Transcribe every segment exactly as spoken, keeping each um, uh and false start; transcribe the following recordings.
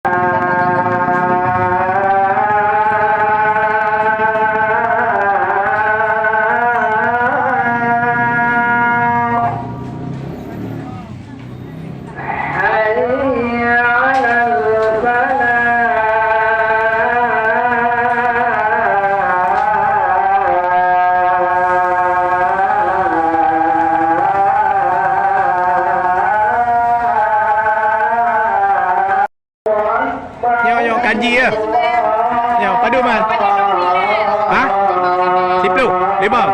حي على الفلاح. Nyoe, nyoe, kanji ya. Nyoe, padum man? Ha? Siplôh? Limong?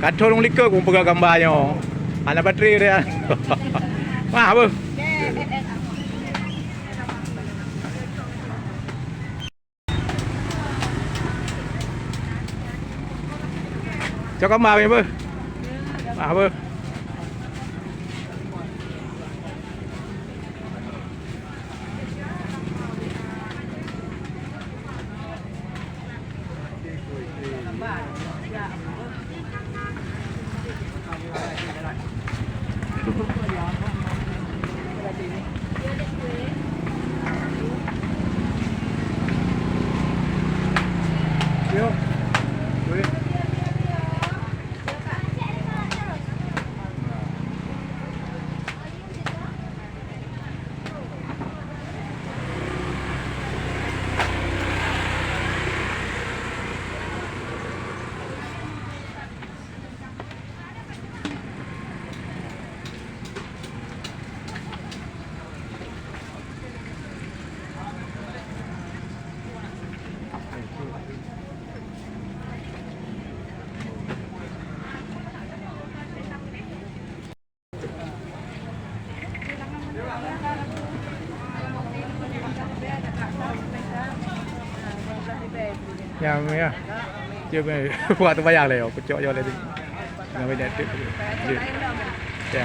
Ka thôn likot kupeugah gamba nyoe. Hana baterai dia. Wah, beuh. Cok kama beuh. Ah, beuh. Ya, ya. Cuma buat terbayang lah ya, pecok je lah. Ngambil dak tik. Ya.